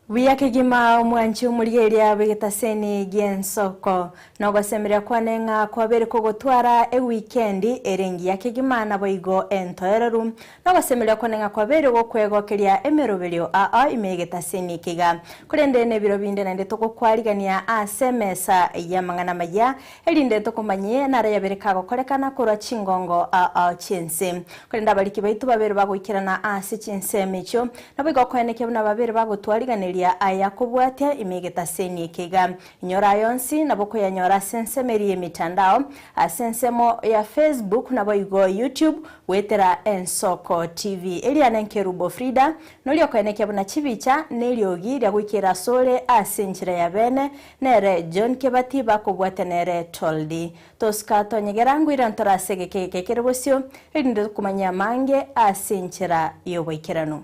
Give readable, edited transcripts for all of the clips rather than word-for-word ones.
Buya kegima omwanchi omorigereria bw'egetaseni gi'ensoko. Nogosemeria kwane ng'a kwabeire kogotwara ewikendi ere engiya kegima naboigo entoereru. Nogosemeria kwane ng'a kwabeire gokwegokeria emeroberio ao ime y'egetaseni eke iga. Korende nebiro binde naende togokwarigania ase emesa y'amang'ana amaya, erinde tokomanyie naro yabere kagokorekana korwa chingongo ao chi'ense. Korende abariki baito babere bagoikerana ase chinsemo echio, naboigo okoenekia buna babere bagotwariganeria aya kobwatia ime y'egetaseni eke iga. Inyora aya onsi nabo okoyanyora ase ensemo eria y'emitandao, ase ensemo ya Facebook naboigo YouTube, goetera Ensoko TV. Eria nenkerubo Frida, noria okoenekia buna chibicha na eriogi ria goikera asore ase enchera ya bene, nere John Kebati bakobwatia nere Toldi. Tosika tonyegera ngoira ntore ase egeka eke kere bosio, erinde tokomanyia amange ase enchera y'oboikeranu.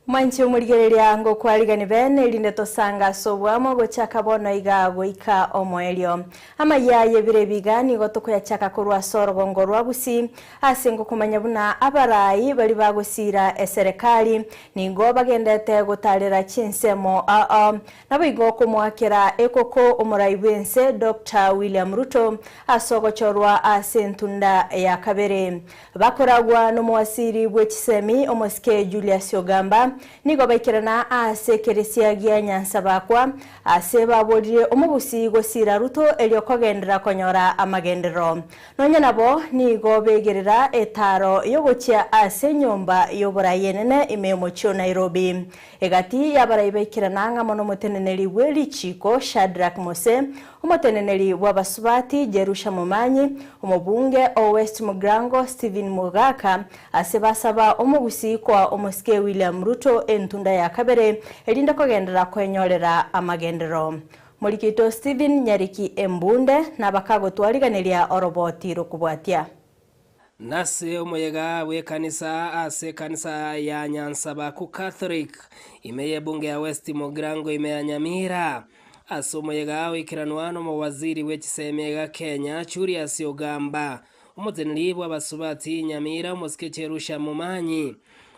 Mwanche omorigereria ngokwarigani bene erinde tosange ase oboamo gochaka bono iga goika omoerio. Amayia ay'ebiro ebi iga nigo tokoyachaka korwa ase orogongo rwa Gusii ase ngokomanya buna abarai baria bagosiira eserekari nigo bagendete gotarera chinsemo ao. Naboigo komoakera ekoko omorai bw'ense Doctor William Ruto ase ogochorwa ase entunda ya kabere. Bakoragwa nomowasiri bwe chisemi omosike Julius Ogamba nigo baikerana ase ekeresia gia Nyansabakwa ase baborire omogusi gosira Ruto erio kogenderera konyora amagenderero. Nonya nabo nigo begerera etaaro yogochia ase enyomba y'oborai enene ime y'omochie o Nairobi. Egati y'abarai baikerana ng'amo nomoteneneri bwe richiiko Shadrack Mose, omoteneneri bw'abasubati Jerusha Momanyi, omobunge o West Mugirango Stephen Mogaka, ase basaba omogusii koa omosike William Ruto entunda ya kabere erinde kogenderera kwenyorera amagenderero. Morikito Stephen Nyariki Embunde nabakagotwariganeria oroboti rokobwatia. Nase omoyega bw'ekanisa ase ekanisa ya Nyansabaku Catholic ime y'ebunge ya West Mugirango ime ya Nyamira. Ase omoyega oikeranwa nomowaziri bw'echisemi iga Kenya Julius Ogamba, omoteneneri bw'abasubati Nyamira omosike Jerusha Momanyi,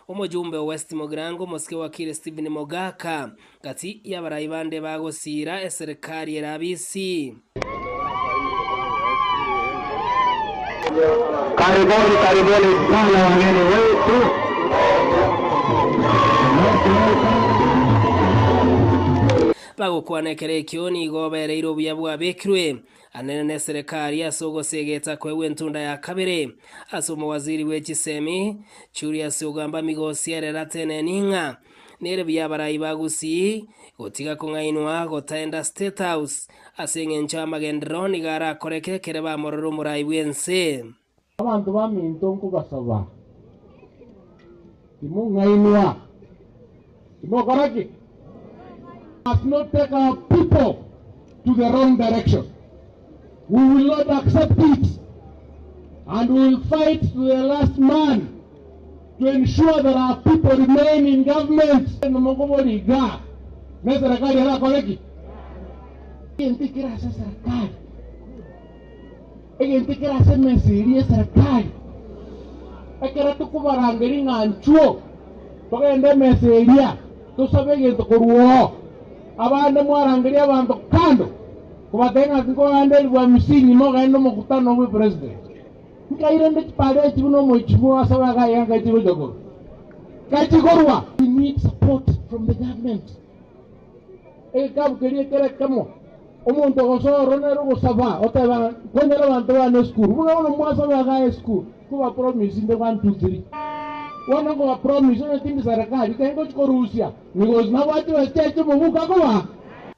omojumbe o West Mugirango omosike Wakili Stephen Mogaka, gati y'abarai bande bagosiira eserikari ere abisi. Karibuni, karibuni sana wageni wetu. Bagokwana ekero ekio nigo bereire obuya bwabekirwe anene neserekari ase ogosegeta koegwa entunda ya kabere ase omowaziri bwe chisemi Julius Ogamba Migosi erere ateneni ng'a Nere buya abarai ba Gusii gotiga kong'ainwa gotaenda State House ase eng'encho amagenderero nigo arakoreke ekere bamorore omorai bw'ense. Abanto baminto nkobasaba, timong'ainwa, timokora ki? Must not take our people to the wrong direction. We will not accept it and we will fight to the last man to ensure that our people remain in government. Nomokobori iga, neserekari erakore ki? Egento ekere ase eserekari, egento ekere ase emesa eria y'eserekari, ekero tokobarangeria ng'a nchuo togende emesa eria, tosabe egento korwa oo. Abande mwarangeria abanto kando, kobatebia ng'a nkoganderia bwa misingi mogende omokutano bwe president. Nkairende chipara echi buna omoichimwa ase abagaye ngai chigocha korwa. Nkai chikorwa. We need support from the government. Egekabu keria ekere ekemo. Omonto ogosoa nere ogosaba oteba konyera abanto bane esukuru. Buna bono mwasaba iga esukuru. Koba promise inde 1 2 3. Bono nkoba promise onye tindi serikali kae ngochi korusia. Because nabwate bachia mobuka koba.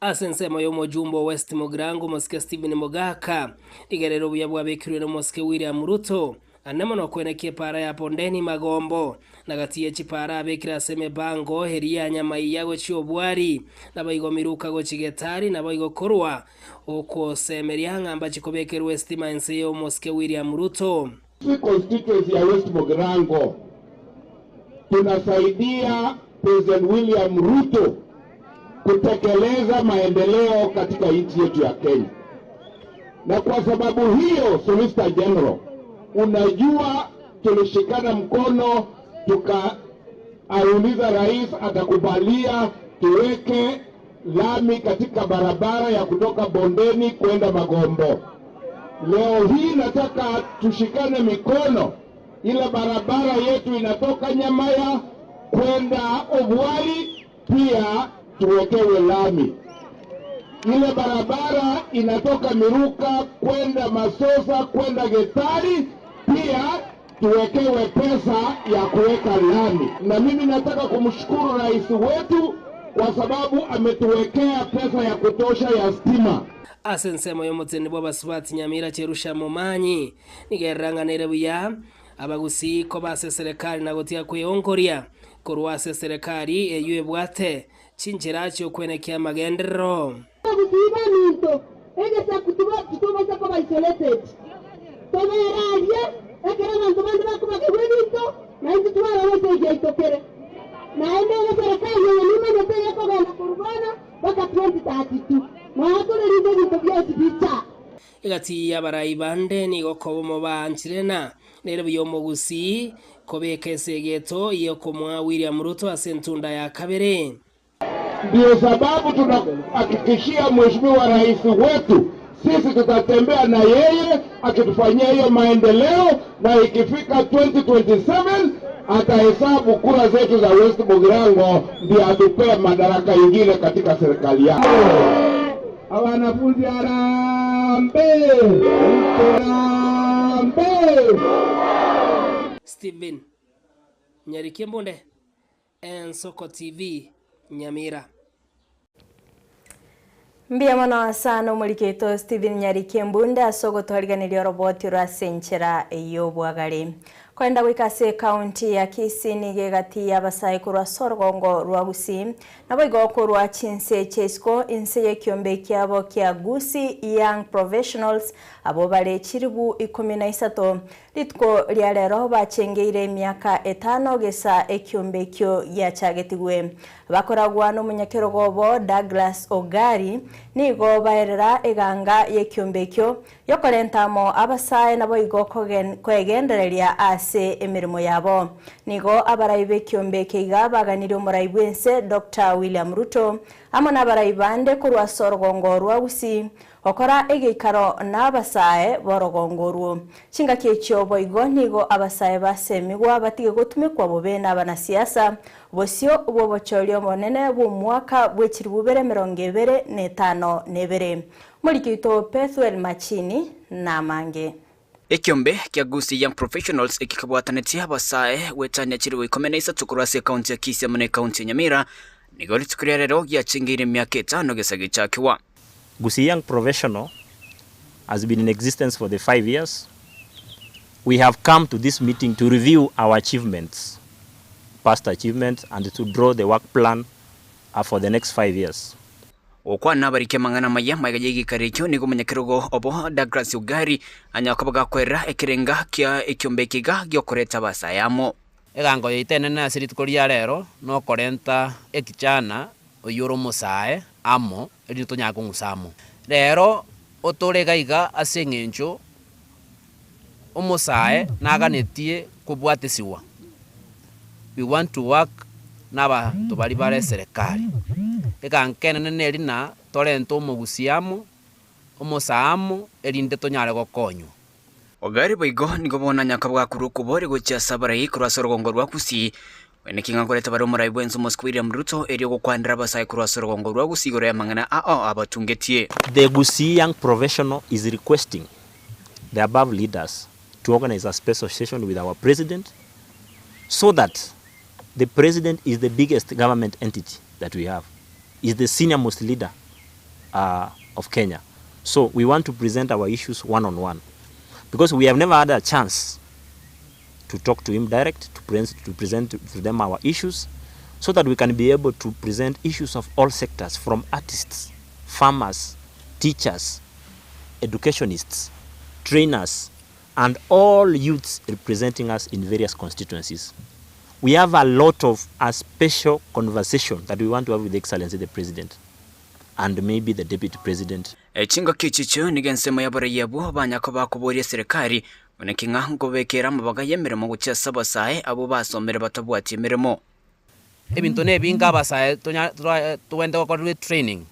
Ase ensemo ya omojumbe o West Mugirango omosike Stephen Mogaka, rigerera obuya bwabekirwe na omosike William Ruto, ande mono okwenekia epara ya Bondeni Magombo, na gati ye chipara abekire ase emebango eria ya Nyamaiya gochia Obwari, naboigo Miruka gochia Getari, naboigo korwa okosemeria ng'a mbachi kobekerwa estima ense ya omosike William Ruto. Constituency ya West Mugirango tunasaidia President William Ruto kutekeleza maendeleo katika nchi yetu ya Kenya. Na kwa sababu hiyo, Solicitor General, unajua tulishikana mkono tukauliza rais atakubalia tuweke lami katika barabara ya kutoka Bondeni kwenda Magombo. Leo hii nataka tushikane mikono, ile barabara yetu inatoka Nyamaya kwenda Obwari pia tuwekewe lami. Ile barabara inatoka Miruka kwenda Masosa kwenda Getari pia tuwekewe pesa ya kuweka lami. Na mimi nataka kumshukuru rais wetu kwa sababu ametuwekea pesa ya kutosha ya stima. Ase ensemo ya omotende bwa abasubati Nyamira Cherusha Momanyi nigererang'anere buya abagusii koba ase eserekari na gotiga kweongoria korwa ase eserekari eywo ebwate chinchera chiokwenekia amagenderero. Abagusii baminto egesaku titobasa koba isolated toberarie ekero abanto bande bakobagerwa ebinto naintwe twarora egiaitokere naende ege serikali eye nimanyete gekogenda korwana mpaka 2032 noatorerinde ebinto bionsi bicha. Egati y'abarai bande nigo kobomo baanchirena nere buya omogusii kobeka esegeto yokomoa William Ruto ase entunda ya kabere. Ndio sababu tunahakikishia Mheshimiwa Rais wetu sisi tutatembea na yeye akitufanyia hiyo maendeleo, na ikifika 2027 atahesabu kura zetu za West Mugirango ndio atupee madaraka ingine katika serikali yake. Wanafunzi harambee! Harambee! Stephen Nyarikie Mbunde, Ensoko TV, Nyamira. Mbia mono sana omoriketo Stephen Nyarikie Mbunde ase ogotwariganiria oroboti rwa ase enchera ey'obwagare. Kwenda goika ase ekaunti ya Kisii nigo egati y'abasae korwa ase orogongo rwa Gusii naboigo korwa chinse chia isiko ense y'ekiombe kiabo kia Gusii Young Professionals abo bare chiribu 13 rituko ria rero bachengeire emiaka 5 gesa ekiombe ekio giachagetigwe. Bakoragwa n'omonyakerogo obo Douglas Ogari nigo baerera eganga y'ekiombe ekio yokorentamo abasae naboigo kwegendereria ase emirimo yabo. Nigo abarai b'ekiombe eke iga baganire omorai bwense Dr. William Ruto amo n'abarai bande korwa ase orogongo rwa Gusii gokora egeikaro n'abasae b'orogongo orwo. Chingaki echio boigo nigo abasae basemigwa batige gotumekwa bobe n'abanasiasa bosio bw'obochori obonene bw'omwaka bw'echiribu bibere emerongo ebere na etano na ebere. Morikito Pethuel Machini namange. Ekiombe kia Gusii Young Professionals ekikabwatanetie abasae gwetania chiribu 13 korwa ase ekaunti ya Kisii amo na ekaunti ya Nyamira nigo rituko ria rero giachengeire emiaka 5 gesa gichakiwa. Gusii Young Professional has been in existence for the 5 years. We have come to this meeting to review our achievements, past achievements, and to draw the work plan for the next 5 years. Okwana abarike amang'ana maya maiga ya ekio nigo omonyakerogo obo Douglas Ugari anyakoba gakwerera ekerenga kia ekiombe ekiga giokoreta abasae amo. Egango yaito enene ase rituko ria rero nokorenta ekichana oywo omosae amo erinde tonyare kong'usa amo. Rero otore iga iga ase eng'encho omosae naganetie kobwatesiwa. We want to work na abanto baria bare serikali. Egango enene neri na torente omogusi amo, omosae amo, erinde tonyare gokonywa. Ogari boigo nigo bono nyaka bwakorwa okobori gochia ase abarai korwa ase orogongo rwa Gusii, Naki ng'a nkorete bare omorai bw'ense omosike William Ruto erio gokwanera abasae korwa ase orogongo rwa Gusii igoro y'amang'ana ao abatungetie. The Gusii Young Professional is requesting the above leaders to organize a special session with our president so that the president is the biggest government entity that we have, is the senior most leader uh, of Kenya. So we want to present our issues one on one because we have never had a chance to talk to him direct, to present, to present to them our issues, so that we can be able to present issues of all sectors, from artists, farmers, teachers, educationists, trainers, and all youths representing us in various constituencies. We have a lot of a special conversation that we want to have with Excellency the President and maybe the Deputy President. Chingaki echichio nigo ensemo y'abarai abwo banyaka bakoboria eserekari buna ki ng'a nkobekera amabaga y'emeremo gochia ase abasae abwo basomire batabwati emeremo. Ebinto nebinge abasae tonya togende gokorerwa etraining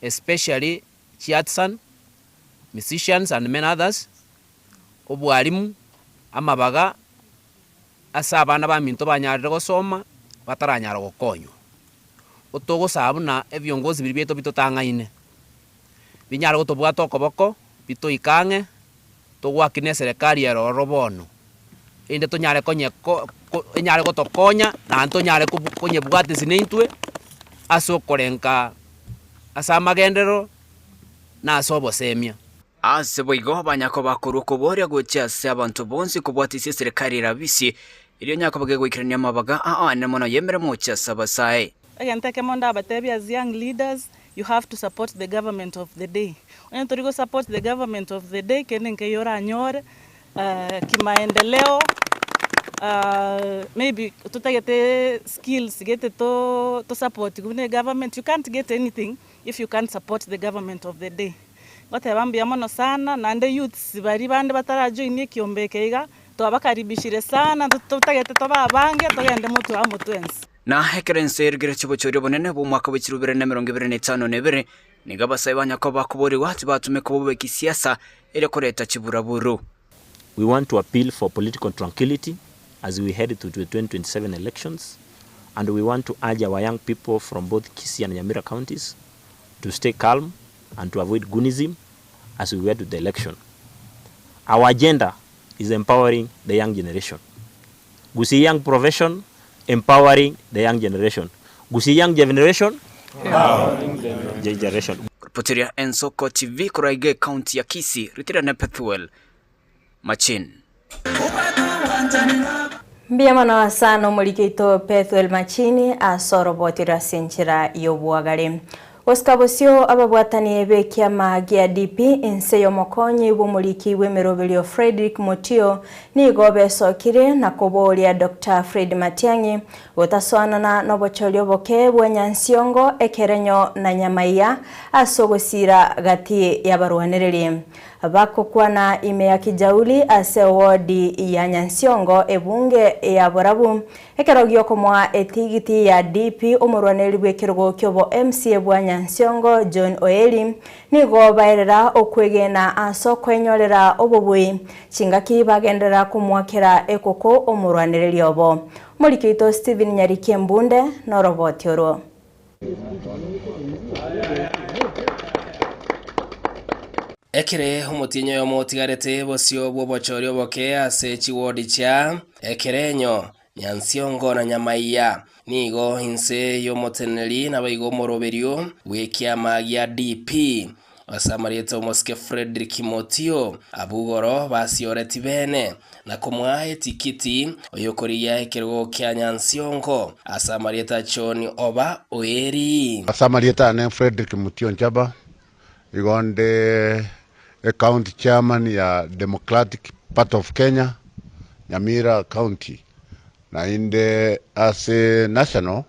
especially chiartisan, musicians and many others, obwalimu, amabaga ase abana baminto banyarire gosoma bataranyara gokonywa. Otogosaba buna ebiongozi biria biaito bitotang'aine, binyare gotobwata okoboko, bitoike ang'e, togoakina eserekari ere ororo bono, erinde tonyare konye ko enyare gotokonya naende tonyare konyebwatisia naintwe ase okorenka ase amagenderero na ase obosemia. Ase boigo banyakoba korwa okoboria gochia ase abanto bonsi kobwatisia eserekari erabisi, erio nyakoba gegoikerania amabaga aane mono y'emeremo gochia ase abasae. Egento ekemo ndabatebie as young leaders, you have to support the government of the day. Onye tori go support the government of the day, kende nkeiyo oranyore kimaendeleo maybe totagete skills gete to to support buna egovernment, you can't get anything if you can't support the government of the day. Ngoteba mbuya mono sana, naende youths baria bande batarajoinia ekiombe eke iga, twabakaribishire sana, totagete tobe abange togende motwe amo twensi. Na ekero ense erigeretie obochori obonene bw'omwaka bwe chilifu ibere na emerongo ebere na etano na ebere, nigo abasae ba Nyakobo bakoborigwa tibatumeka obobe kisiasa erio koreta chiburaburu. We want to appeal for political tranquility as we head to the 2027 elections and we want to urge our young people from both Kisii and Nyamira counties to stay calm and to avoid goonism as we head to the election. Our agenda is empowering the young generation. Gusii Young Profession, empowering the young generation. Gusii Young Generation, empowering the generation. Kuripoteria Ensoko TV korwa iga ekaunti ya Kisii, Ritira Pethuel Machin. Mbuya mono sana omoriki oito Pethuel Machini ase oroboti ase enchera y'obwagare. Gosika bosio ababwatani b'ekiama gia DP ense y'omokonyi bw'omoriki bw'emeroberio Frederick Mutio nigo besokire na koboria Dr. Fred Matiang'i gotasoanana n'obochori oboke bwa Nyansiongo ekerenyo na Nyamaiya ase ogosira gati y'abarwanereri. Bakokwana ime ya Kijauli ase wodi ya Nyansiongo ebunge ya Borabu ekero giokomoa etigiti ya DP omorwaneri bw'ekerogo kiobo MCA bwa Nyansiongo John Oeli nigo baerera okwegena ase okwenyorera obobui chingaki bagenderera komwakera ekoko omorwanereri obo. Omoriki oito Stephen Nyariki Embunde noroboti orwo. Ekere omotienyi oyomo otigarete bosio bw'obochori oboke ase chiwodi chia Ekerenyo, Nyansiongo na Nyamaiya. Nigo inse y'omoteneneri naboigo omoroberio bw'ekiama gia DP ase amarieta omosike Frederick Motio abugoro basioreti bene na komoa etikiti oyokorigia ekerogo kia Nyansiongo ase amarieta John Oba Oeri. Ase amarieta ane Frederick Mutio Nchaba, igo nde ecounty chairman ya Democratic Party of Kenya, Nyamira County. Naende ase national,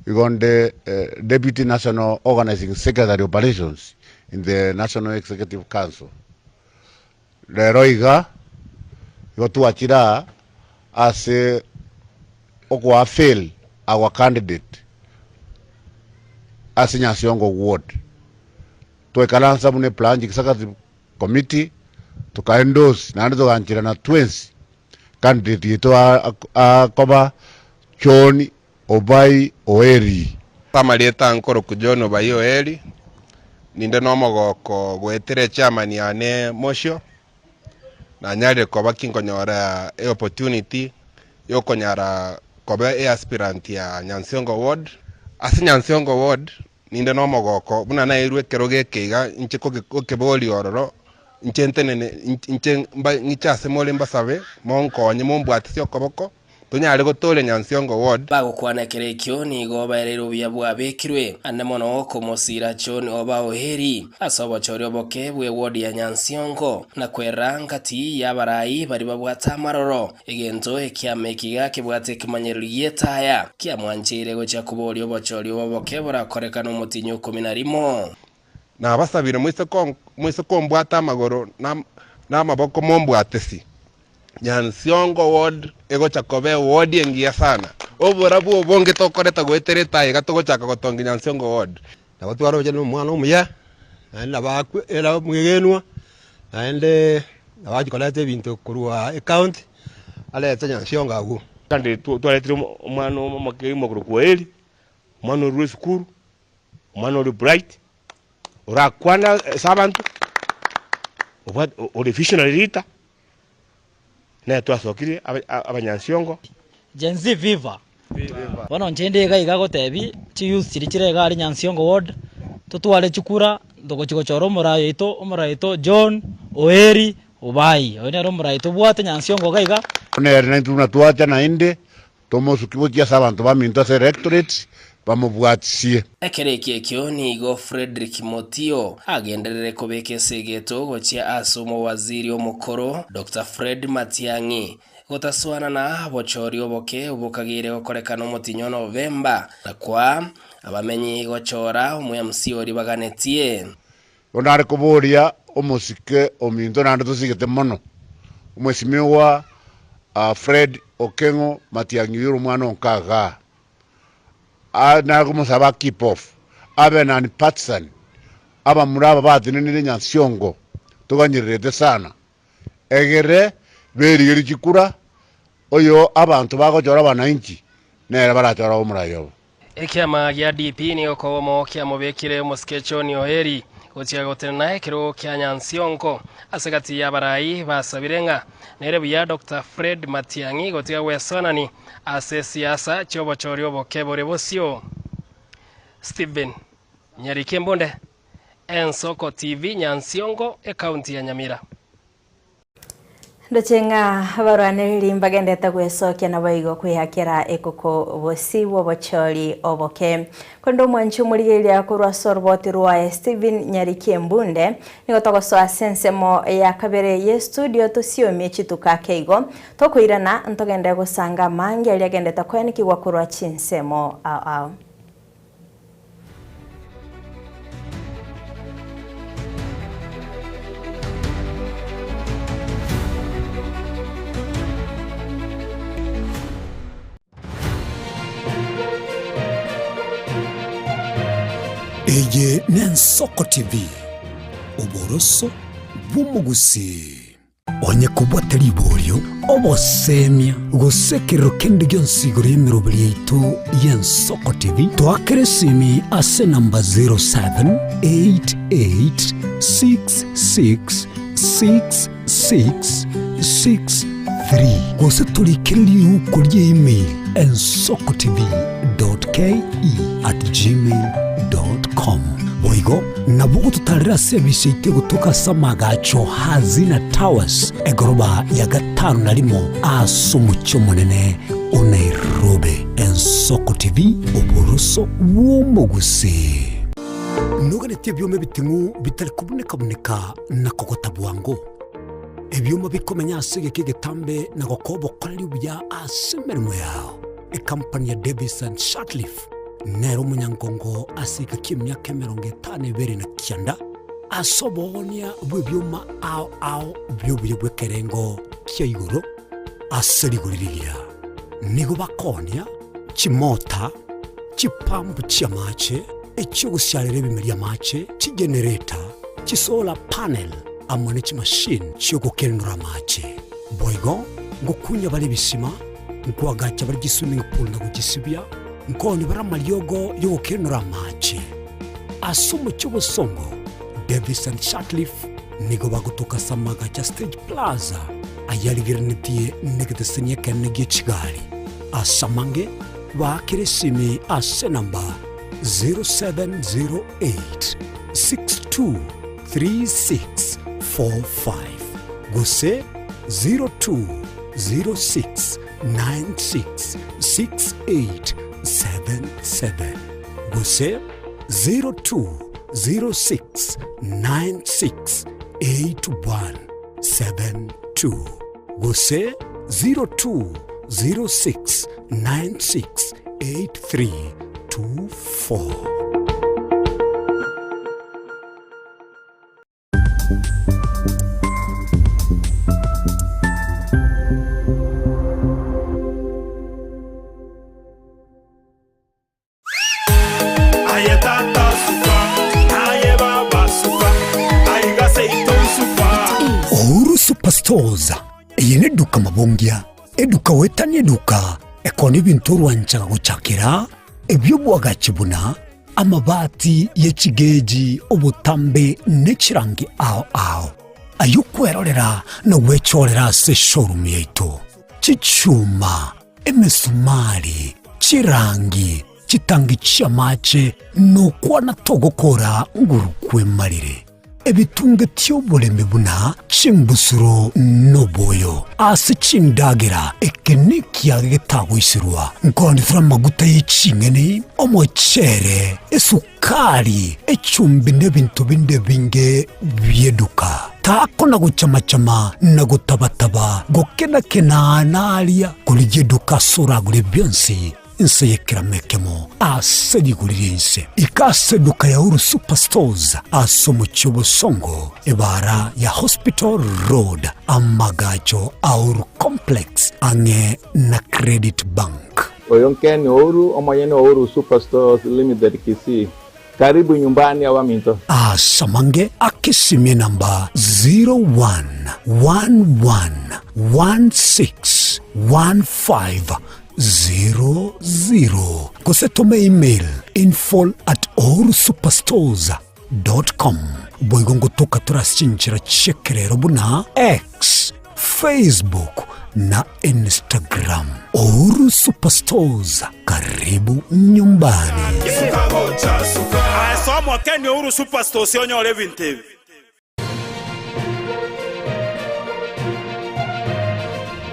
igo nde deputy national organizing secretary operations in the National Executive Council. Rero iga, igo twachire aa ase okoafail our candidate ase Nyansiongo ward. Twaikaransa buna ebranch executive committee, Toka endorse naende togancherana twensi candidate yaito akoba John Obai Oeri. Amarieta nkorokwa John Obai Oeri, ninde nomogoko goetera echairman yane Moshio, nanyarire koba ki nkonyora eopportunity yokonyara koba easpirant ya Nyansiongo ward. Ase Nyansiongo ward Ninde nomogoko buna naeirwe ekerogo eke iga, inche gokeboria ororo, inche ntenene, inche ng'iche ase more mbasabe, monkonye, mombwatisie okoboko, tonyare gotooria Nyansiongo Ward. Bagokwana ekero ekio nigo baereire obuya bwabekirwe ande mono komosiira John Obao Heri ase obochori oboke bw'eward ya Nyansiongo na kwerera ngati y'abarai baria babwate amaroro. Egento ekiama eki gakebwate ekemanyererio gi'etaya, kiamwancheire gochia koboria obochori oboboke borakorekane omotienyi o ikomi na rimo. Nabasabire moise kombwata amagoro na amaboko mombwatesi. Nyansiongo ward egocha koba eward engiya sana. Oborabu obonge tokoreta goetera etaya iga togochaka gotongia Nyansiongo ward. Nabo twaroche nomwana omuya, naende nabo akwe ere omwegenwa, naende nabo achia koreta ebinto korwa ecounty, arete Nyansiongo agwo. Kandi twaretire omwana omoke omokorokwa Eli, omwana orure esukuru, omwana ore bright, orakwane ase abanto, obwate ore visionary leader, nere twasokirie abanyansiongo. Gen Z viva! Bono inche inde iga iga gotebi chiyouth chiria chire iga aria Nyansiongo ward, totware chikura togochi gochora omorai oito, omorai oito John Oeri Obai, oyo nere omorai tobwate Nyansiongo iga iga. Nere naintwe buna twacha naende, tomosukie gochia ase abanto baminto ase electorate, bamobwatisie. Ekero ekio ekio nigo Fredrick Motio agenderere kobeka esegeto gochia ase omowaziri omokoro Doctor Fred Matiang'i gotasoana na bochori oboke obokageire gokorekana omotinyi o Novemba na koa abamenyi gochora omo-MC oria baganetie. Bono nare koboria omosike ominto naende tosigete mono, omwesimigwa Fred Okeng'o Matiang'i oyio ore omwana o nkagaa. Nare komosaba keep off, abe non partisan, abamura aba batenenire Nyansiongo toganyererete sana, egere berigerie chikura, oyo abanto bagochora abananchi nere barachore omorai obo. Ekiama gia DP nigo kobomo kiamobekire omosike John Oeri gochia gotenena ekerogo kia Nyansiongo ase gati y'abarai basabire ng'a nere buya Doctor Fred Matiang'i gotiga gwesoanani ase esiasa chi'obochori oboke bore bosio. Stephen Nyariki Embunde, Ensoko TV, Nyansiongo, Ekaunti ya Nyamira. Ndoche ng'a abarwanereri mbagendete gwesokia naboigo kwehakera ekoko bosio bw'obochori oboke. Korende omwanchi omorigereria korwa ase oroboti rwaye Stephen Nyariki Embunde nigo togosoa ase ensemo ya kabere y'estudio tosiomie chituko ake igo tokoirana ntogende gosanga amange aria agendete koenekigwa korwa chinsemo ao ao. Eye n'Ensoko TV, oboroso bw'omogusii. Onye kobwate riborio, obosemia, gose ekerero kende gionsi igoro y'emeroberi yaito y'Ensoko TV, toakere esimi ase enamba 0788666663 gose torikere riuko rie email ensokotv.ke@gmail.com. Boigo nabo ogototarera ase ebise yaito egotoka ase amagacho Hazina Towers, egoroba ya gatano na rimo ase omochie omonene o Nairobi. Ensoko TV, oboroso bw'omogusii. Noganetie ebioma ebiting'u bitari kobuneka-buneka na kogota bwango, ebioma bikomenya ase egeka egetambe na gokoa obokoreri obuya ase emeremo yao. Ekampani ya Davis and Shirtliff nere omonyangongo ase egeka ki'emiaka 52 na kianda ase oboonia bw'ebioma ao ao bi'obuya bw'ekerengo kia igoro ase rigori rigiya. Nigo bakoonia chimota, chipampu chi'amache, echi'ogosiarera ebimeri amache, chigenereta, chisolar panel. amo ne chimashini chi'ogokenura amache. Boigo ngokunya bare ebisima, nkoagacha bare chiswimming pool na gochisibia, nkooni bare amariogo y'ogokenura amache. Ase omochie obosongo, Davis and Sutcliffe nigo bagotoka ase amagacho a Stage Plaza ayarigerenetie negeteseni ekenene gie chigari. Ase amange, baakere esimi ase enamba 0708 623645 gose 0206 966877 gose 0206968172 gose 0206968324. Aye tata suka, aye baba suka, aiga seito suka. Uhuru Superstores eye neduka mabongia, eduka goetania eduka ekona ebinto orwanchaga gochakera ebi'obwagachi buna amabati ye chigeji, obotambe ne chirangi ao ao, ay'okwerorera na gwechorera ase eshowroom yaito, chichuma, emesumari, chirangi, chitangi chi'amache, nokwana togokora nguru kwemarire. Ebitunge ti'oboremi buna chimbusuro noboyo ase chindagera, eke nekiage getagoiserwa, nkoonetera amaguta ye ching'eni, omochere, esukari, echumbi na ebinto binde ebinge bi'eduka. Takona gochama-chama na gotaba-taba, gokena-kena naria, korigia eduka ase oragure bionsi Inse y'ekerama ekemo ase rigori ri'ense. Ika ase eduka ya Uhuru Superstores ase omochie o Bosongo, ebaara ya Hospital Road, amagacho a Uhuru Complex ang'e na Credit Bank. Oyo Ken Ouru, omonyene o Uhuru Superstores Limited Kisii. Karibu nyumbani abaminto. Ase amange akesimie namba 0111161500 gose tome email info at uhurusuperstores com. Boigo ngotoka tore ase chinchera chi'ekerero buna X, Facebook na Instagram. Uhuru Superstores, karibu nyumbani. Aye soa Ken Uhuru Superstores onyore ebinto ebi.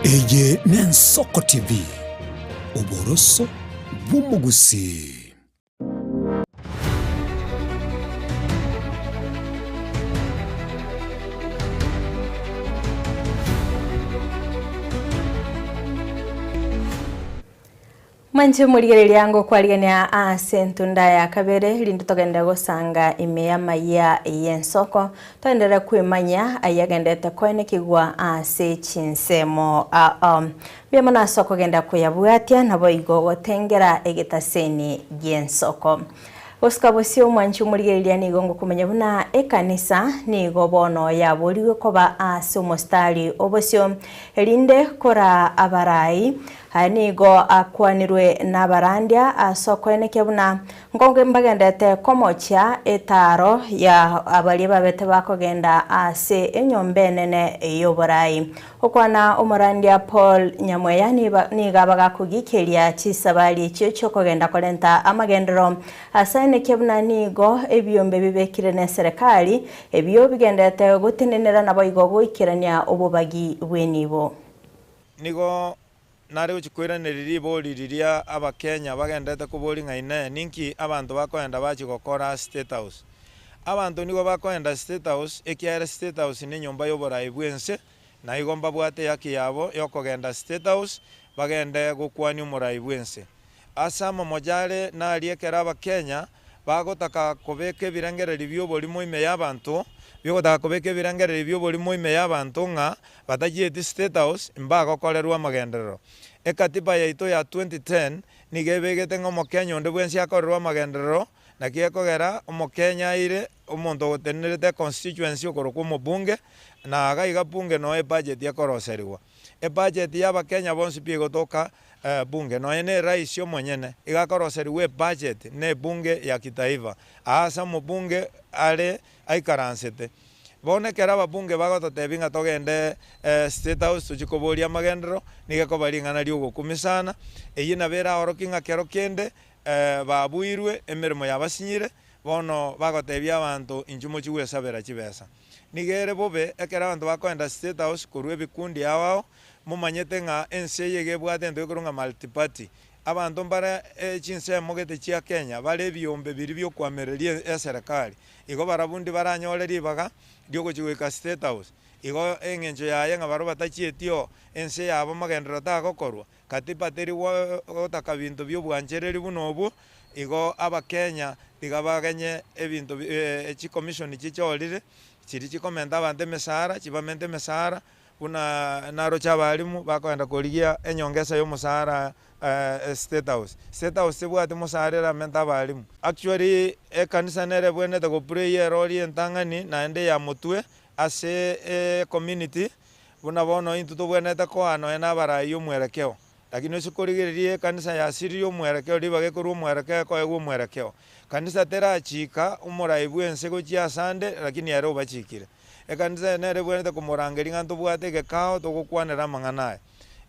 Eye n'Ensoko TV, oboroso bw'omogusii. Mwanche morigereria ngokwarigania ase entunda ya kabere rinde togende gosanga ime y'amayia y'ensoko toenderere kwemanya ayagendete koenekigwa ase chinsemo aa Mbuya mono ase okogenda koyabwatia, naboigo gotengera egetaseni gi'ensoko. Gosika bosio omwanchi omorigereria nigo ngokomanya buna ekanisa nigo bono yaborigwe koba ase omostari obosio, erinde koraa abarai. Aya nigo akwanirwe nabarandia ase okoenekia buna nkonge mbagendete komochia etaaro ya abaria babete bakogenda ase enyomba enene y'oborai. Okwana omorandia Paul Nyamweya nigo abagakogikeria chisabari echio chi'okogenda korenta amagenderero ase aenekia buna nigo ebiombe bibekire neserekari ebio bigenderete gotenenera naboigo goikerania obobagi bw'enibo. Nigo nare gochia koiraneria ribori riria Abakenya bagenderete koboria ng'a Inee, ninki abanto bakoenda bachia gokora State House? Abanto nigo bakoenda State House ekiagera State House nenyomba y'oborai bw'ense, na igo mbabwate ehaki yabo y'okogenda State House bagende gokwania omorai bw'ense. Ase amamoja are naria ekero Abakenya bagotaka kobeka ebirengererio bi'oborimo ime y'abanto, bi'ogotaka kobeka ebirengererio bi'oborimo ime y'abanto ng'a batachieti State House mbagokorerwa amagenderero. Ekatiba yaito ya 2010 nigo ebegete ng'a Omokenya onde bwensi akorerwe amagenderero. Naki ekogera omokenya aire omonto ogotenenerete econstituency okorokwa omobunge, na iga iga bunge noo ebudget ekoroserigwa. Ebudget ya abakenya bonsi pi egotoka bunge, nonye na erais omonyene iga akoroserigwa ebudget na ebunge ya kitaifa, aa ase omobunge are aikaransete. Bono ekero ababunge bagototebia ng'a togende State House tochie koboria amagenderero, nigo ekoba ring'ana ria ogokumia sana, eyio nabo eraorokie ng'a kero kende babuirwe, emeremo yabasinyire, bono bagotebia abanto inchuo mochie gwesabera chibesa. Nigo ere bobe ekero abanto bakoenda State House korwa ebikundi ao ao, momanyete ng'a ense eye iga ebwate egento gekorwa ng'a multiparty. Abanto mbare chinsemo gete chia Kenya bare ebiombe biria biokoamereria eserekari, igo barabwo ndibaranyore ribaga riogochia goika State House. Igo eng'encho yaye ng'a barabwo batachieti oo, ense yabo magenderero tagokorwa, Katiba teri gotaka binto bi'obwanchereri buna obwo, igo Abakenya tiga bagenye ebinto chicommission chichorire, chiria chikomenta abanto emesara, chibamente emesara, buna naroche abalimu bakogenda korigia enyongesa ya omosara State House. State House tebwati mosara eramente abalimu. Actually ekanisa nere ebwenerete go play erori entang'ani naende eya motwe ase ecommunity. Buna bono intwe tobwenerete koa nonya nabarai omwerekeo, lakini ase korigereria ekanisa yasiririe omwerekeo ribaga ekorwa omwerekeo ekoegwa omwerekeo. Kanisa terachika omorai bw'ense gochia asande lakini ere obachikire. Ekanisa eye nere ebwenerete komorangeria ng'a ntobwate egekao togokwanera amang'ana aya.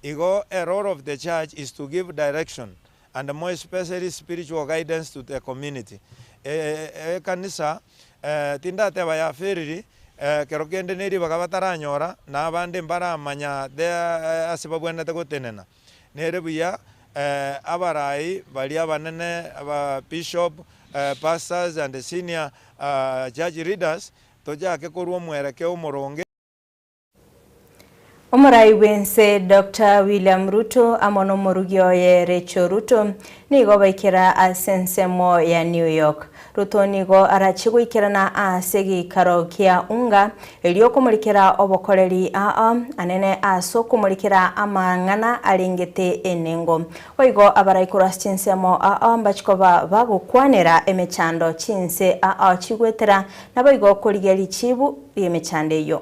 Igo a role of the church is to give direction and more especially spiritual guidance to the community. Ekanisa tindateba yaferiri, ekero kende ne ribaga bataranyora, na abande mbaramanya their ase babwenerete gotenena. Nere buya abarai baria abanene, aba bishop, pastors and senior church leaders, tochake korwa omwerekeo omoronge. Omorai bw'ense Doctor William Ruto amo nomorugi oye Rachel Ruto nigo baikera ase ensemo ya New York. Ruto nigo arachie goikerana ase egeikaro kia UNGA erio komorikera obokoreri aa anene ase okomorikera amang'ana arengete enengo. Boigo abarai korwa ase chinsemo aa mbachie koba bagokwanera emechando chinse aa chigwetera naboigo korigia richibu ri'emechando eyio.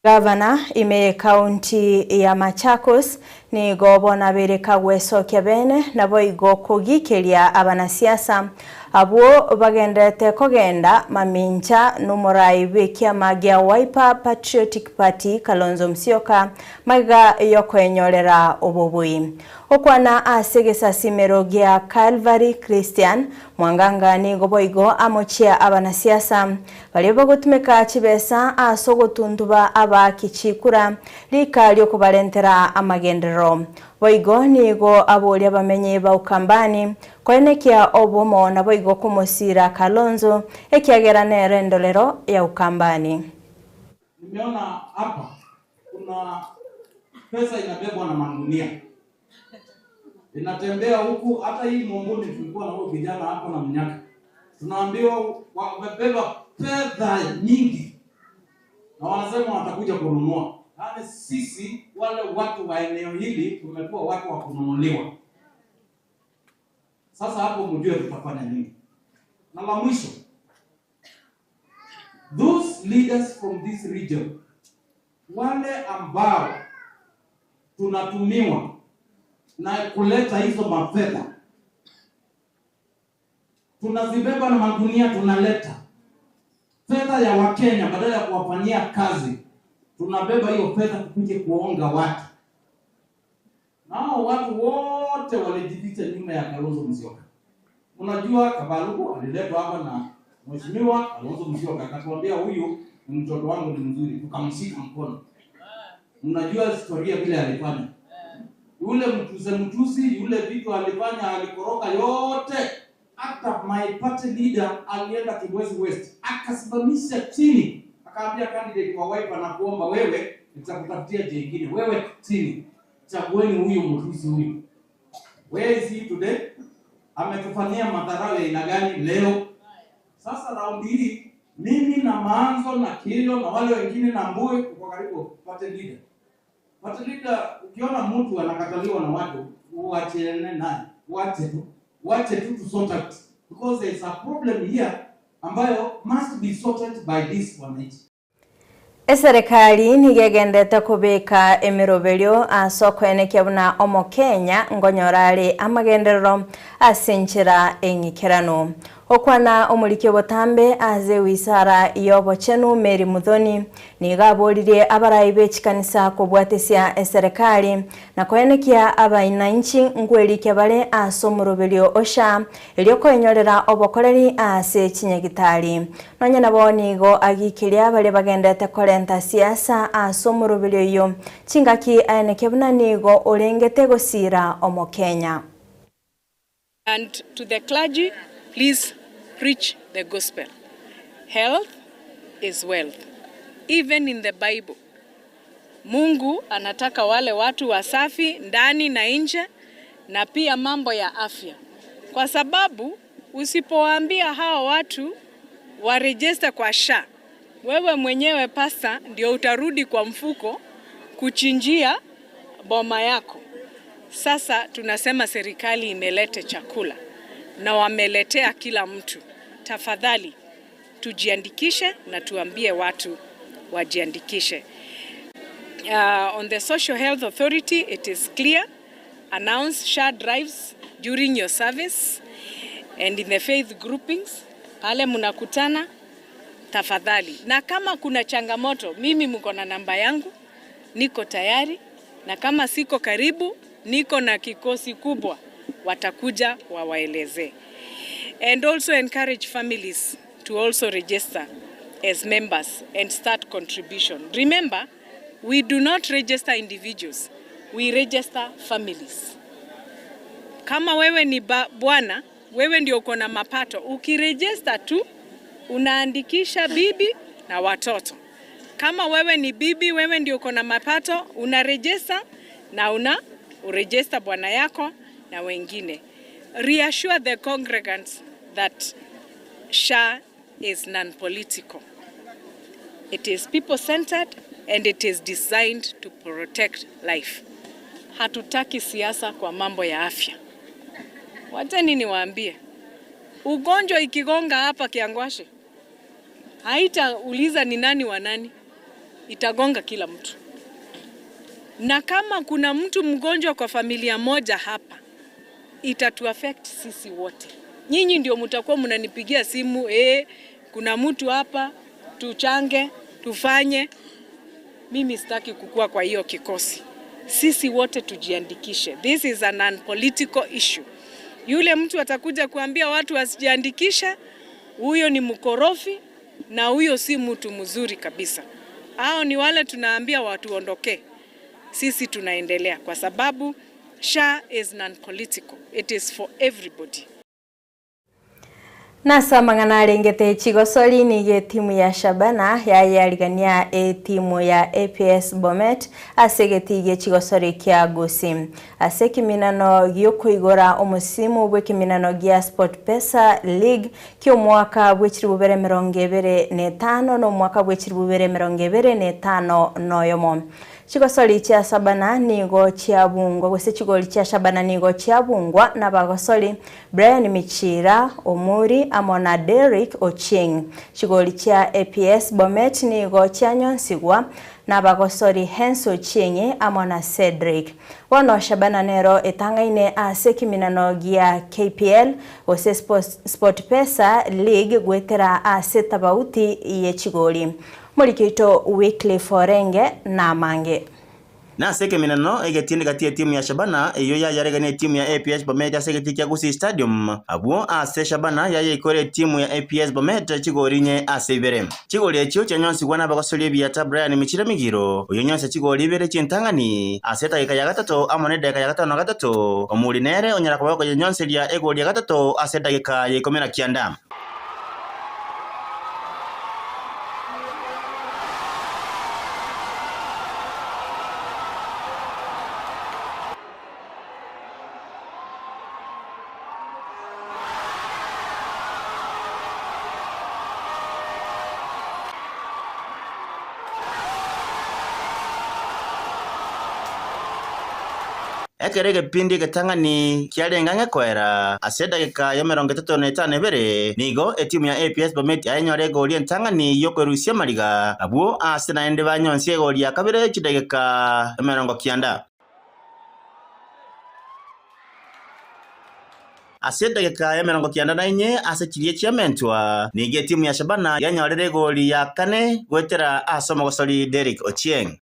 Gavana ime y'Ekaunti ya Machakos nigo bono abeire kagwesokia bene naboigo kogikeria abanasiasa abwo bagendererete kogenda mamincha nomorai bw'ekiama gia Wiper Patriotic Party Kalonzo Musyoka magega yokoenyorera obobui. Gokwana ase egesasimero gia Calvary Christian, Mwanganga nigo boigo amochia abanasiasa baria bagotumeka chibesa ase ogotuntuba abaaki chikura rika riokobarentera amagenderero. Boigo nigo aboria abamenyi ba Ukambani koenekia obomo naboigo komosiira Kalonzo ekiagera nere endorero ya Ukambani. Nimeona hapa kuna pesa inabebwa na magunia inatembea huku. Hata hii Mumbuni tulikuwa na huyu kijana hapo na mnyaka, tunaambiwa wamebeba fedha nyingi na wanasema watakuja kununua. Yaani sisi wale watu wa eneo hili tumekuwa watu wa kununuliwa. Sasa hapo mjue tutafanya nini. Na la mwisho, those leaders from this region, wale ambao tunatumiwa na kuleta hizo mafedha, Tunazibeba na magunia tunaleta. Fedha ya Wakenya badala ya kuwafanyia kazi, tunabeba hiyo fedha kukuja kuonga watu. Nao watu wote walijificha nyuma ya Kalonzo Musyoka. Unajua Kabaluku aliletwa hapa na Mheshimiwa Kalonzo Musyoka akatuambia huyu ni mtoto wangu ni mzuri, tukamshika mkono. Unajua historia vile alifanya. Yule mtuse mtusi, yule vitu alifanya, alikoroka yote. Hata my party leader alienda Kibwezi West akasimamisha chini, akaambia candidate wa Wiper na kuomba wewe, nitakutafutia jingine, wewe chini, chagueni huyu mtusi huyu. Where is he today? Ametufanyia madharau ya aina gani leo? Sasa raundi hii mimi na Maanzo na Kilio na wale wengine na Mbui uko karibu party leader. Party leader, ukiona mtu anakataliwa na watu uachane naye, uache tu, uache tu to sort out because there is a problem here ambayo must be sorted by this wananchi. Eserekari nigo egendete kobeka emeroberio ase okoenekia buna Omokenya nkonyora are amagenderero ase enchera eng'ikeranu. Okwana omoriki obotambe ase ewizara ya obochenu Mary Muthoni nigo aboririe abarai be chikanisa kobwatesia eserekari na koenekia abainanchi nkwerikia bare ase omoroberio osha erio koenyorera obokoreri ase chinyagitari. Nonya nabo nigo agikiria baria bagendete korenta siasa ase omoroberio oyio chingaki aenekia buna nigo orengete gosira Omokenya. And to the clergy, please preach the gospel. Health is wealth. Even in the Bible, Mungu anataka wale watu wasafi ndani na nje, na pia mambo ya afya, kwa sababu usipowaambia hao watu warejesta kwa SHA, wewe mwenyewe pasta ndio utarudi kwa mfuko kuchinjia boma yako. Sasa tunasema serikali imelete chakula na wameletea kila mtu. Tafadhali tujiandikishe na tuambie watu wajiandikishe. On the Social Health Authority, it is clear. Announce SHA drives during your service and in the faith groupings. Pale mnakutana, tafadhali. Na kama kuna changamoto, mimi mko na namba yangu, niko tayari, na kama siko karibu, niko na kikosi kubwa, watakuja wawaelezee. And also encourage families to also register as members and start contribution. Remember, we do not register individuals, we register families. Kama wewe ni bwana, wewe ndio uko na mapato, ukirejista tu unaandikisha bibi na watoto. Kama wewe ni bibi, wewe ndio uko na mapato, unarejista na una urejista bwana yako na wengine. Reassure the congregants that SHA is non-political. It is people-centered and it is designed to protect life. Hatutaki siasa kwa mambo ya afya. Wacheni niwaambie, ugonjwa ikigonga hapa Kiangwashe, haitauliza ni nani wa nani, itagonga kila mtu. Na kama kuna mtu mgonjwa kwa familia moja hapa, itatuaffect sisi wote. Nyinyi ndio mtakuwa mnanipigia simu, kuna mtu hapa, tuchange, tufanye. Mimi sitaki kukua kwa hiyo kikosi. Sisi wote tujiandikishe. This is a non-political issue. Yule mtu atakuja kuambia watu wasijiandikishe, huyo ni mkorofi na huyo si mtu mzuri kabisa. Hao ni wale tunaambia watu waondoke. Sisi tunaendelea kwa sababu SHA is non-political. It is for everybody. Nasa mang'ana arengete chigosori nigo etimu ya Shabana yayarigania etimu ya APS Bomet ase egeti gie chigosori kia Gusii. Ase ekiminano giokoigora omosimu bwa ekiminano gia SportPesa League kia omwaka bwa echiribu bere emerongo ebere na etano na omwaka bwa echiribu bere emerongo ebere na etano na oyomo. Chigosori chia Shabana nigo chiabungwa gose chigori chia Shabana nigo chiabungwa nabagosori Brian Michira, Omuri amo na Derrick Ochieng. Chigori chia APS Bomet nigo chianyonsigwa nabagosori Hens Ochieng amo na Cedric. Bono Shabana nero etang'aine ase ekeminano gia KPL gose SportPesa League goetera ase tabauti ye chigori. Moriki oito Wycliffe Orenge namange. Nase ekeminano egetindi gati y'etimu ya Shabana eyio yayaregania etimu ya APS Bomet ase egetii kia Gusii Stadium, abwo ase Shabana yayeikore etimu ya APS Bomet chigori inye ase ibere. Chigori echio chianyonsigwa nabagosoria ebiata Brian Michira Migiro, oyio onyonsia chigori ibere chintang'ani ase edageka ya gatato amo nedageka ya gatano na gatato, Omuri nere onyara koba okoyenyonseria egori ya gatato ase edageka ya ikomi na kianda. Ekero egepindi egetang'ani kiarenge ang'e koera, ase edageka y'emerongo etato na etano ebere, nigo etimu ya APS Bomet yayenyora egoli entang'ani y'okwerusia amariga, abwo aase naende banyonsie egoli ya kabere chidageka emerongo kianda. Ase edageka y'emerongo kianda na inye ase chiria chiamentwa, nigo etimu ya Shabana yanyorire egoli ya kane goetera ase omogosori Derrick Ochieng.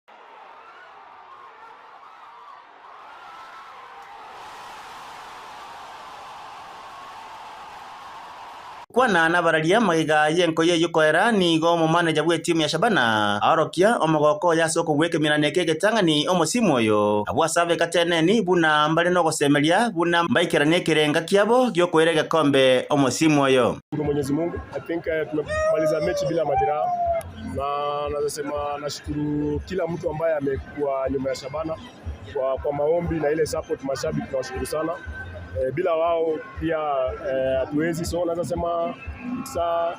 Kwana nabararia magega y'enkoyo eyio koera, nigo omomaneja bw'etimu ya Shabana aorokia omogoko oye ase okobua ekeminana eke egetang'ani omosimu oyo. Abwo ase abeka teneni buna mbare nogosemeria buna mbaikeranie ekerenga kiabo gi'okoira egekombe omosimu oyo. Shukuru Mwenyezi Mungu. I think tumemaliza mechi bila majeraha na naweza sema nashukuru kila mtu ambaye amekuwa nyuma ya Shabana kwa, kwa maombi na ile support mashabiki tunawashukuru sana. E, bila wao pia hatuwezi so naweza sema it's a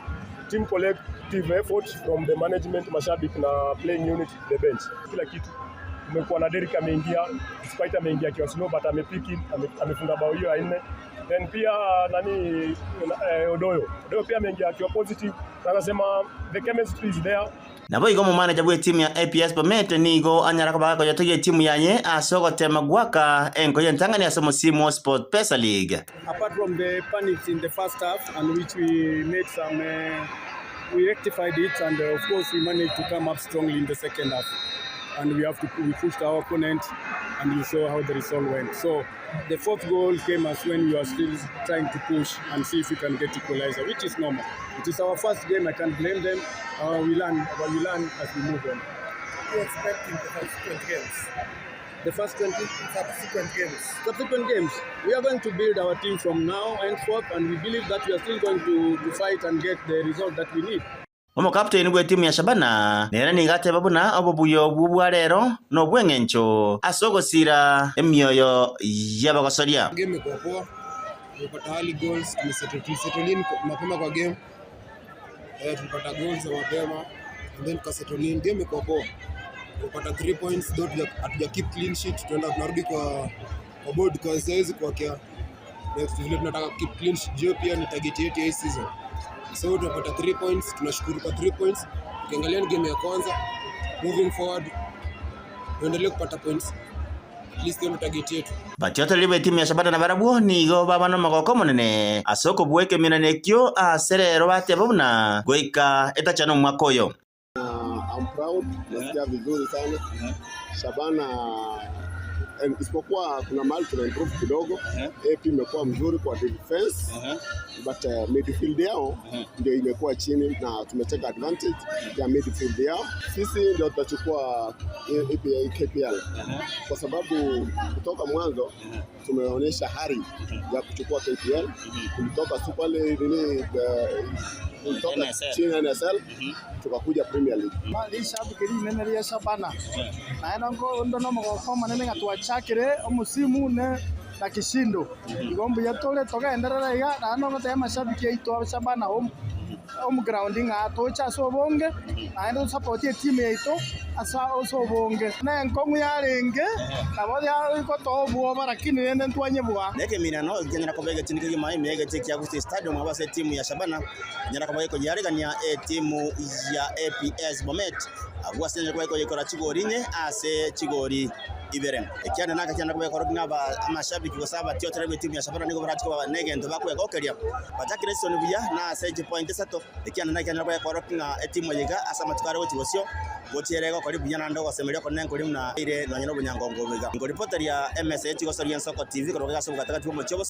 team collective effort from the management, mashabiki na playing unit, the bench, kila kitu. Kumekuwa na Derrick ameingia, despite ameingia akiwa slow but amepick ame, amefunga bao hiyo ya nne. Then pia nani Odoyo Odoyo pia ameingia akiwa positive. Naweza sema the chemistry is there. Naboigo omomaneja bw'etimu ya APS Bomet nigo anyara koba gakoyetogia etimu yaye ase ogotema goaka enkoyo entang'ani ase omosimu o SportPesa League. Apart from the panics in the first half, and which we made some, we rectified it, and of course we managed to come up strongly in the second half. And we have to we pushed our opponent, and you saw how the result went. So the fourth goal came as when we were still trying to push and see if we can get equalizer, which is normal. It is our first game. I can't blame them. We learn, but we learn as we move on. What do you expect in the subsequent games? The first 20 subsequent games. Subsequent games. We are going to build our team from now and forth, and we believe that we are still going to fight and get the result that we need. Omokapteni bw'etimu ya Shabana nere nigo ateba buna obobuya obwo bwa rero nobw'eng'encho ase ogosira emioyo y'abagosoria. Game imekuwa poa, tumepata early goals, tumesettle tulisettle in mapema kwa game. Tulipata goals za mapema and then tukasettle in. Game imekuwa poa, tumepata 3 points though hatuja keep clean sheet, tunaenda tunarudi kwa board kwa saizi kwa kia next vile tunataka keep clean sheet, juu pia ni target yetu ya hii season. So tunapata 3 points, tunashukuru kwa 3 points. Ukiangalia ni game ya kwanza, moving forward tuendelee kupata points, at least hiyo ndio target yetu. Batiotoreri b'etimu ya Shabana na barabwo nigo baba nomogoko omonene ase okobua ekeminano ekio ase rero bateba buna goika etachana omwaka oyo. I'm proud, nasikia vizuri sana. Shabana isipokuwa kuna mahali tuna improve kidogo. AP imekuwa mzuri kwa defense but midfield yao ndio imekuwa chini na tumeteka advantage ya midfield yao. Sisi ndio tutachukua APA KPL kwa sababu kutoka mwanzo tumeonyesha hari ya kuchukua KPL. Tulitoka Super League nini, tulitoka NSL. chini NSL tukakuja Premier League. Rishabiki rinene ria Shabana naye ndo nomogoko omonene ng'a twachakire omusimu ne na kishindo igo mbuya tore togenderera iga naende nogotebia amashabiki aito a Shabana home. Omoground ng'a toche ase obonge, naende tosapotie etimu yaito ase ase obonge. Na enkong'u yarenge, nabo yagotoa obwoba, lakini rende ntwanyebua. Na ekeminano ekianyara koba egetindi kegima ime y'egetii kia Gusii Stadium ase etimu ya Shabana enyara koba gekoyiaregania etimu ya APS Bomet abwo ase enyara koba gekoyekora chigori inye ase chigori ibere. Ekiagera naka kiana koba gekorokia ng'a aba amashabiki gose abatiotereri b'etimu ya Shabana nigo barache koba negento bakwegokeria. Bachakire esisoni buya na ase chipointi isato, ekiagera naki kiana koba gekorokia ng'a etimu eye iga ase amatuko are gochia bosio, gochia ere egokora buya naende ogosemeria okonene nkori buna eire nonya na obonyangongo obo iga. Nkoripoteria emesa ye chigosoria Ensoko TV korwa iga ase obogatagati bw'omochie o Bosongo.